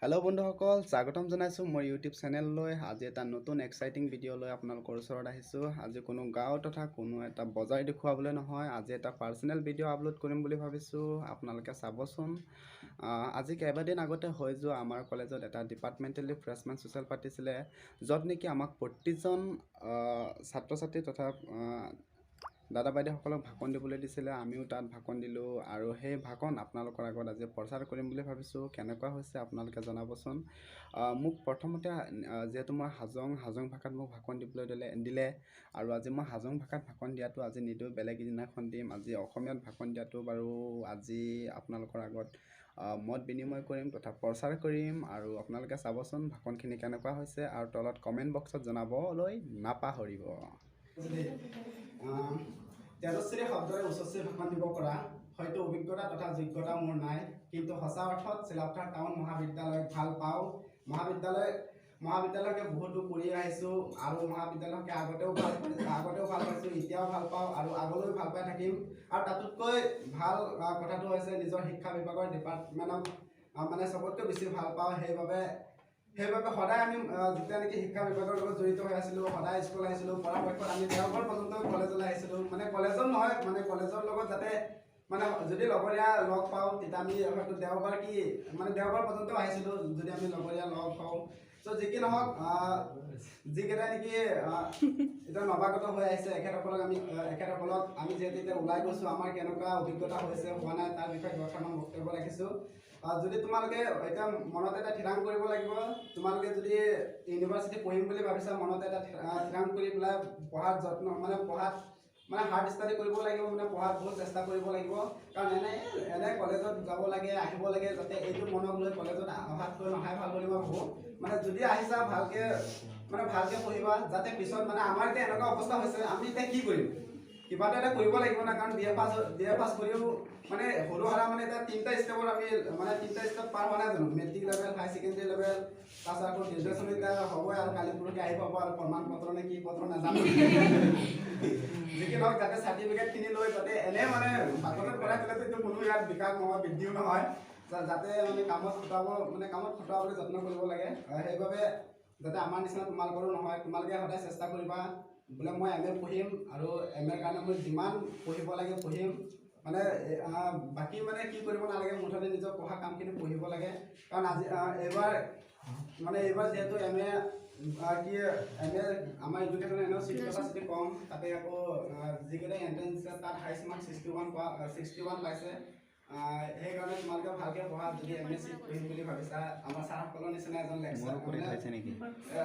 Hello' বন্ধুসকল, স্বাগতম জনাইছোঁ মোৰ ইউটিউব চেনেললৈ। আজি এটা নতুন এক্সাইটিং ভিডিঅ' লৈ আপোনালোকৰ ওচৰত আহিছোঁ। আজি কোনো গাঁও তথা কোনো এটা বজাৰ দেখুৱাবলৈ নহয়, আজি এটা পাৰ্চনেল ভিডিঅ' আপলোড কৰিম বুলি ভাবিছোঁ। আপোনালোকে চাবচোন। আজি কেইবাদিন আগতে হৈ যোৱা আমাৰ কলেজত এটা ডিপাৰ্টমেণ্টেল ফ্ৰেছমেন ছ'চিয়েল পাতিছিলে, য'ত নেকি আমাক প্ৰতিজন ছাত্ৰ ছাত্ৰী তথা দাদা বাইদেউসকলক ভাষণ দিবলৈ দিছিলে। আমিও তাত ভাষণ দিলোঁ আৰু সেই ভাষণ আপোনালোকৰ আগত আজি প্ৰচাৰ কৰিম বুলি ভাবিছোঁ। কেনেকুৱা হৈছে আপোনালোকে জনাবচোন। মোক প্ৰথমতে যিহেতু মই হাজং ভাষাত মোক ভাষণ দিবলৈ দিলে আৰু আজি মই হাজং ভাষাত ভাষণ দিয়াটো আজি নিদিওঁ, বেলেগ এদিনাখন দিম। আজি অসমীয়াত ভাষণ দিয়াটো বাৰু আজি আপোনালোকৰ আগত মত বিনিময় কৰিম তথা প্ৰচাৰ কৰিম আৰু আপোনালোকে চাবচোন ভাষণখিনি কেনেকুৱা হৈছে আৰু তলত কমেণ্ট বক্সত জনাবলৈ নাপাহৰিব। তেজস্বী শব্দৰে উচ্চশ্ৰী ভাষণ দিব পৰা হয়তো অভিজ্ঞতা তথা যোগ্যতা মোৰ নাই, কিন্তু সঁচা অৰ্থত চিলাপথাৰ টাউন মহাবিদ্যালয়ক ভাল পাওঁ। মহাবিদ্যালয়কে বহুতো কৰি আহিছোঁ আৰু মহাবিদ্যালয়কে আগতেও ভাল পাইছোঁ, এতিয়াও ভাল পাওঁ আৰু আগলৈও ভাল পাই থাকিম। আৰু তাতোতকৈ ভাল কথাটো হৈছে নিজৰ শিক্ষা বিভাগৰ ডিপাৰ্টমেণ্টক মানে চবতকৈ বেছি ভাল পাওঁ। সেইবাবে সদায় আমি যেতিয়া নেকি শিক্ষা বিভাগৰ লগত জড়িত হৈ আছিলোঁ, সদায় স্কুল আহিছিলোঁ। পৰাপক্ষত আমি দেওবাৰ পৰ্যন্ত কলেজলৈ আহিছিলোঁ। মানে কলেজত নহয়, মানে কলেজৰ লগত যাতে মানে যদি লগৰীয়া লগ পাওঁ, তেতিয়া আমি হয়তো দেওবাৰ কি মানে দেওবাৰ পৰ্যন্ত আহিছিলোঁ যদি আমি লগৰীয়া লগ পাওঁ। চ' যি কি নহওক, যিকেইটা নেকি এতিয়া নৱাগত হৈ আহিছে, এখেতসকলক আমি যিহেতু এতিয়া ওলাই গৈছোঁ, আমাৰ কেনেকুৱা অভিজ্ঞতা হৈছে হোৱা নাই তাৰ বিষয়ে দুআষাৰমান বক্তব্য ৰাখিছোঁ। যদি তোমালোকে এতিয়া মনত এটা থিৰাং কৰিব লাগিব, তোমালোকে যদি ইউনিভাৰ্চিটি পঢ়িম বুলি ভাবিছা, মনত এটা থিৰাং কৰি পেলাই পঢ়াত যত্ন মানে পঢ়াত মানে হাৰ্ড ষ্টাডি কৰিব লাগিব, মানে পঢ়াত বহুত চেষ্টা কৰিব লাগিব। কাৰণ এনে এনে কলেজত যাব লাগে, আহিব লাগে, যাতে এইটো মনক লৈ কলেজত অহাতকৈ নহাই ভাল বুলি মই ভাবোঁ। মানে যদি আহিছা, ভালকে মানে ভালকে পঢ়িবা, যাতে পিছত মানে আমাৰ এতিয়া এনেকুৱা অৱস্থা হৈছে, আমি এতিয়া কি কৰিম? কিবা এটা কৰিব লাগিব না। কাৰণ বি এ পাছ কৰিও মানে সৰু সুৰা মানে এতিয়া তিনিটা ষ্টেপত আমি মানে তিনিটা ষ্টেপ পাৰ হোৱা নাই জানো? মেট্ৰিক লেভেল, হাই ছেকেণ্ডেৰী লেভেল, তাৰপিছত আকৌ গ্ৰেজুৱেশ্যন এতিয়া হ'বই আৰু কালি পৰহি আহি পাব আৰু প্ৰমাণ পত্ৰ নে কি পত্ৰ নাজানো। যি কি নহওক, যাতে চাৰ্টিফিকেটখিনি লৈ যাতে এনে মানে বাকচত ভৰাই থ'লেতো এইটো কোনো ইয়াত বিকাশ নহয়, বৃদ্ধিও নহয়। যাতে মানে কামত খটাব মানে কামত খটাবলৈ যত্ন কৰিব লাগে। সেইবাবে যাতে আমাৰ নিচিনা তোমালোকৰো নহয়, তোমালোকে সদায় চেষ্টা কৰিবা বোলে মই এম এ পঢ়িম আৰু এম এৰ কাৰণে মই যিমান পঢ়িব লাগে পঢ়িম। মানে বাকী মানে কি কৰিব নালাগে, মুঠতে নিজৰ পঢ়া কামখিনি পঢ়িব লাগে। কাৰণ আজি এইবাৰ মানে এইবাৰ যিহেতু এম এ কি এম এ আমাৰ এডুকেশ্যন এনেও চিট কেপাচিটি কম, তাতে আকৌ যিকেইটা এণ্ট্ৰেঞ্চ দিছে তাত হাইষ্ট মাৰ্ক 61 পোৱা, 61 পাইছে। সেইকাৰণে তোমালোকে ভালকৈ পঢ়া যদি এম এ চিট পঢ়িম বুলি ভাবিছা। আমাৰ ছাৰসকলৰ নিচিনা এজন লেকচাৰ কৰি নেকি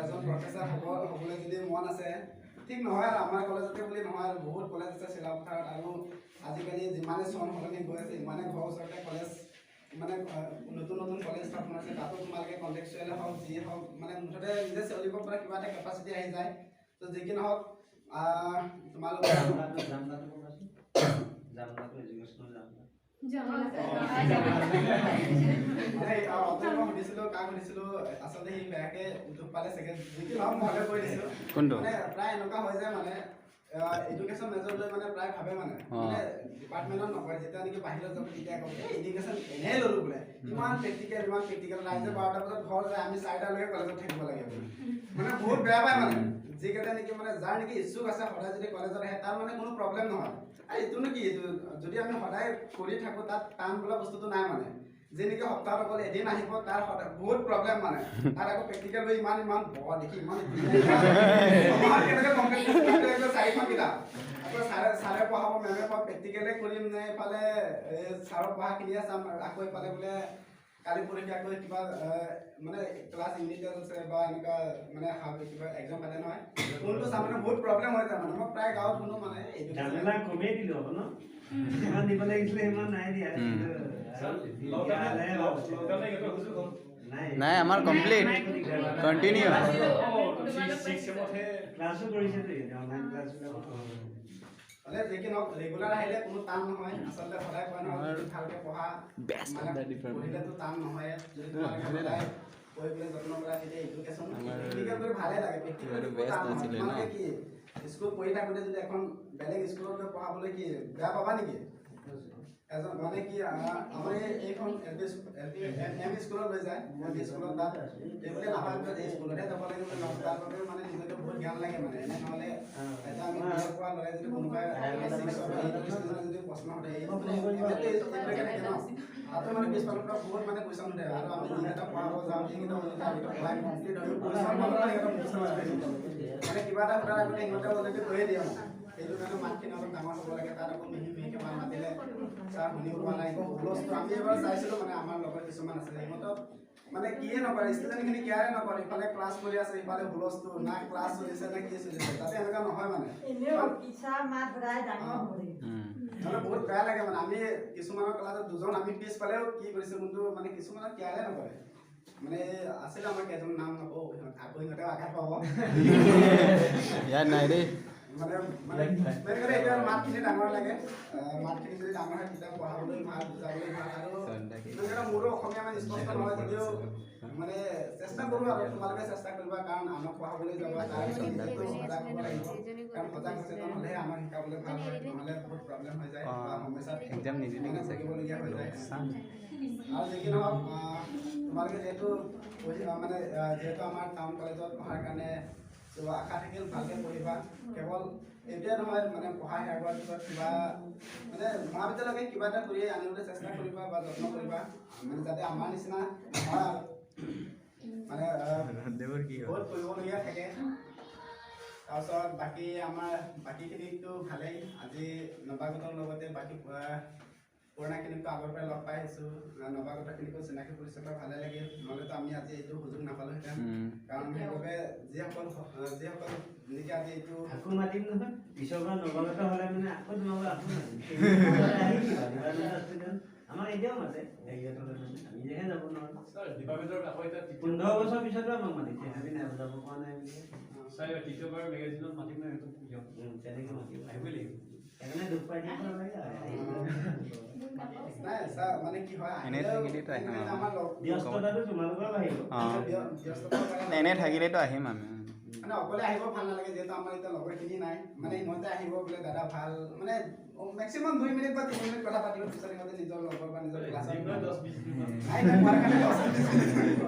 এজন প্ৰফেচাৰ হ'বলৈ যদি মন আছে, ঠিক নহয় আৰু আমাৰ কলেজতে বুলি নহয় আৰু বহুত কলেজ আছে চিলাপথাৰত। আৰু আজিকালি যিমানে চন সলনি গৈ আছে, ইমানে ঘৰৰ ওচৰতে কলেজ মানে নতুন নতুন কলেজ স্থাপন হৈছে। তাতো তোমালোকে কণ্টেক্চুৱেলে হওক, যিয়ে হওক, মানে মুঠতে নিজে চলিব পৰা কিবা এটা কেপাচিটি আহি যায়। ত' যি কি নহওক, তোমালোকে জামলাটো ক'বাচোন, জামলাটো, এডুকেশ্যনেল জামলা। মানে অথনি মই সুধিছিলো, কাক সুধিছিলো, আচলতে সি বেয়াকে দুখ পালে চাগে। যি কি নহওক, মই হ'লেও কৈ দিছো। কোনটো? মানে প্ৰায় এনেকুৱা হৈ যায়, মানে এডুকেশ্যন মেজৰ লৈ মানে প্ৰায় ভাবে মানে মানে ডিপাৰ্টমেণ্টত নকৰে, যেতিয়া নেকি বাহিৰত যাব তেতিয়া ক'ব, এই এডুকেশ্যন এনেই ল'লো বোলে, ইমান প্ৰেক্টিকেল, ইমান প্ৰেক্টিকেল, ৰাইজে 12টা বজাত ঘৰ যায়, আমি 4টালৈকে কলেজত থাকিব লাগে বোলে। মানে বহুত বেয়া পায়। মানে যিকেইটা নেকি মানে যাৰ নেকি ইচ্ছুক আছে, সদায় যদি কলেজত আহে, তাৰ মানে কোনো প্ৰব্লেম নহয়। আৰু এইটোনো কি, এইটো যদি আমি সদায় কৰি থাকোঁ, তাত টান বোলা বস্তুটো নাই। মানে যি নেকি সপ্তাহত অকল এদিন আহিব, তাৰ সদায় বহুত প্ৰব্লেম। মানে তাত আকৌ প্ৰেক্টিকেল লৈ ইমান ইমান বৰ দেখি ইমান কেনেকৈ কমপ্লিট, চাৰিখন কিতাপ, আকৌ ছাৰে ছাৰে পঢ়াব, মেমে পঢ়াব, প্ৰেক্টিকেলে কৰিম নে এইফালে এই ছাৰৰ পঢ়াখিনিয়ে চাম, আকৌ এইফালে বোলে কালি পৰহি আকৌ কিবা মানে ক্লাছ ইউনিট টেষ্ট আছে বা এনেকুৱা মানে হাফ কিবা এক্সাম পাতে নহয়, কোনটো চাম, মানে বহুত প্ৰব্লেম হৈ যায়। মানে মই প্ৰায় গাঁৱত শুনো মানে এইটো ঝামেলা কমেই দিলো আকৌ ন, যিমান দিব লাগিছিলে সিমান নাই দিয়া। কিন্তু নাই। নাই, আমাৰ কমপ্লিট কণ্টিনিউ। ক্লাছো কৰিছে, অনলাইন ক্লাছ। মানে যি কি নহওক, ৰেগুলাৰ আহিলে কোনো টান নহয়। আচলতে সদায় কয় নহয়, যদি ভালকে পঢ়া Best of মানে the department. পঢ়িলেতো টান নহয়। যদি তোমালোকে সদায় পঢ়িবলৈ যত্ন কৰা, তেতিয়া এডুকেশ্যন প্ৰেক্টিকেল কৰি ভালে লাগে। প্ৰেক্টিকেল এইটো best টান নহয়। আছিলে ন? তোমালোকে কি স্কুল পঢ়ি থাকোঁতে যদি এখন বেলেগ স্কুলত গৈ পঢ়াবলৈ কি বেয়া পাবা নেকি? এজন মানে কি আমাৰ এইখন L P L P M E স্কুলত লৈ যায়। এম ই স্কুলত তাত এইবুলি নহয় যে এই স্কুলতহে যাব লাগিব, তাৰ বাবেও মানে নিজকে বহুত জ্ঞান লাগে। মানে এনে নহ'লে এতিয়া আমি বি এ পোৱা ল'ৰাই যদি কোনোবাই ছিক্সৰ বা এইটৰ ষ্টুডেণ্টে যদি প্ৰশ্ন সোধে, এই মানে এইবিলাকে থাকে ন, তাতো মানে পিছফালৰ পৰা বহুত মানে কুৱেশ্যন সোধে। আৰু আমি যিকেইটা পঢ়াব যাওঁ সেইকেইটা অলৰেডি আগতে পঢ়াই কমপ্লিট হৈ কুৱেশ্যন পালে সিহঁতে মুখস্থ মাৰি থৈ, মানে কিবা এটা সোধাৰ আগতে সিহঁতে অলৰেডি কৈয়ে দিয়ে। মানে সেইটো কাৰণে মাতখিনি অলপ ডাঙৰ হ'ব লাগে। তাত আকৌ মিহি মিহিকৈ মাত মাতিলে ছাৰ শুনিও পোৱা নাই। আকৌ হুলস্থুল আমি এবাৰ চাইছিলোঁ, মানে আমাৰ লগৰ কিছুমান আছে, সিহঁতক মানে কিয়ে নকৰে, ষ্টুডেণ্টখিনি কেয়াৰে নকৰে। ইফালে ক্লাছ কৰি আছে, ইফালে হুলস্থুল, না ক্লাছ চলিছে না কি চলিছে। তাতে এনেকুৱা নহয় মানে। এনেও টিচাৰ মাত সদায় ডাঙৰ হ'ব লাগিব। মানে বহুত বেয়া লাগে। মানে আমি কিছুমানৰ ক্লাছত দুজন আমি পিছফালেও কি কৰিছোঁ, কিন্তু মানে কিছুমানৰ কেয়াৰে নকৰে। মানে আছিলে আমাৰ কেইজন, নাম নকওঁ, সিহঁত আকৌ সিহঁতেও আঘাত পাব। ইয়াত নাই দেই। মানে মানে মেইন কথা এতিয়া মাতখিনি ডাঙৰ লাগে। মাতখিনি যদি ডাঙৰ হয় তেতিয়া পঢ়াবলৈ ভাল, বুজাবলৈ ভাল। আৰু মেইন কথা মোৰো অসমীয়া মানে স্পষ্ট নহয় যদিও মানে চেষ্টা কৰোঁ। আৰু তোমালোকে চেষ্টা কৰিবা, কাৰণ আনক পঢ়াবলৈ যাবা, তাৰপিছত নিজেতো সজাগ হ'ব লাগিব। কাৰণ সজাগ সচেতন হ'লেহে আনক শিকাবলৈ ভাল হয়, নহ'লে বহুত প্ৰব্লেম হৈ যায় বা সমস্যাত এক্সাম নিদিলি মানে ভুগিবলগীয়া হৈ যায়। আৰু যি কি নহওক, তোমালোকে যিহেতু পঢ়ি মানে যিহেতু আমাৰ টাউন কলেজত পঢ়াৰ কাৰণে চ' আশা থাকিল ভালকৈ পঢ়িবা। কেৱল এইটোৱে নহয়, মানে পঢ়া শেষ হোৱাৰ পিছত কিবা মানে মহাবিদ্যালয়কে কিবা এটা কৰি আনিবলৈ চেষ্টা কৰিবা বা যত্ন কৰিবা, মানে যাতে আমাৰ নিচিনা নহয়। আৰু মানে বহুত কৰিবলগীয়া থাকে। তাৰপিছত বাকী আমাৰ বাকীখিনিকতো ভালেই। আজি নৱাগতৰ লগতে বাকী পুৰণাখিনিকতো আগৰ পৰাই লগ পাই আহিছোঁ, নৱাগতখিনিকো চিনাকি পৰিচয় পাই ভালে লাগিল। নহ'লেতো আমি আজি এইটো সুযোগ নাপালোহেঁতেন। কাৰণ সেইবাবে যিসকল যিসকল নেকি আজি এইটো আকৌ মাতিম নহয় পিছৰ পৰা, নৱাগত হ'লে মানে আকৌ তোমালোক আকৌ মাতিম, আহি দিবা। ডিপাৰ্টমেণ্টৰ ষ্টুডেণ্ট আমাক এতিয়াও মাতে হেৰিয়ত হ'লে, মানে আমি যেহে যাব নোৱাৰোঁ। ডিপাৰ্টমেণ্টৰ আকৌ এতিয়া 15 বছৰ পিছতো আমাক মাতিছে, আমি নাই যাব পৰা নাই বুলি। ছাৰ, তৃতীয়বাৰ মেগাজিনত মাতিম নহয় সেইটো। তেনেকৈ মাতিব। আহিবই লাগিব। সেইকাৰণে দুখ পাই থাকিব নালাগে আৰু, আহিব। নাই ছাৰ, মানে কি হয় এনেই আহিলেও থাকিলেতো আহিম মানে আৰু। আমাৰ লগ ব্যস্ততাটো তোমালোকৰ বাঢ়িব। ব্যস্ততাৰ কাৰণে এনেই থাকিলেতো আহিম আমি। মানে অকলে আহিব ভাল নালাগে, যিহেতু আমাৰ এতিয়া লগৰখিনি নাই। মানে সিহঁতে আহিব বোলে দাদা ভাল, মানে মেক্সিমাম 2 মিনিট বা 3 মিনিট কথা পাতিব, পিছত সিহঁতে নিজৰ লগৰ বা নিজৰ ক্লাছত 10-20 মিনিট। নাই নাই, কোৱাৰ কাৰণে 10-20 মিনিট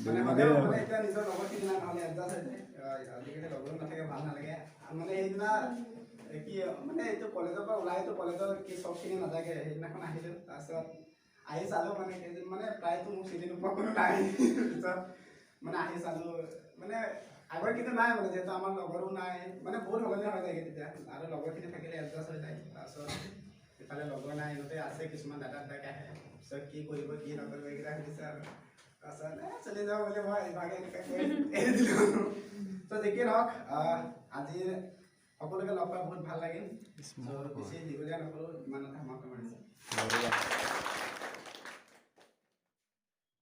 মানে হ'লেও মানে এতিয়া নিজৰ লগৰখিনি নাই, নহ'লে এডজাষ্ট হৈ যায়। আজিকালি লগৰো নাথাকে, ভাল নালাগে। মানে সেইদিনা কি মানে এইটো কলেজৰ পৰা ওলাইতো কলেজৰ কি চবখিনি নাথাকে। সেইদিনাখন আহিলোঁ, তাৰপিছত আহি চালোঁ, মানে কেইজন মানে প্ৰায়তো মোক চিনি নোপোৱা কোনো নাই। পিছত মানে আহি চালোঁ, মানে আগৰ কিন্তু নাই, মানে যিহেতু আমাৰ লগৰো নাই, মানে বহুত সলনি হৈ যায়গৈ তেতিয়া। আৰু লগৰখিনি থাকিলে এডজাষ্ট হৈ যায়। তাৰপিছত ইফালে লগৰ নাই, ইহঁতে আছে কিছুমান দাদা দাদাকে আহে, পিছত কি কৰিব কি নকৰিব এইকেইটা সুধিছে। আৰু তাৰপিছত চলি যাব বুলি মই ইভাগে এনেকৈ কৈ এৰি দিলোঁ। ত' যি কি নহওক, আজি সকলোকে লগ পাই বহুত ভাল লাগিল। চ' বেছি দীঘলীয়া নকৰোঁ, ইমানতে সমাপ্ত।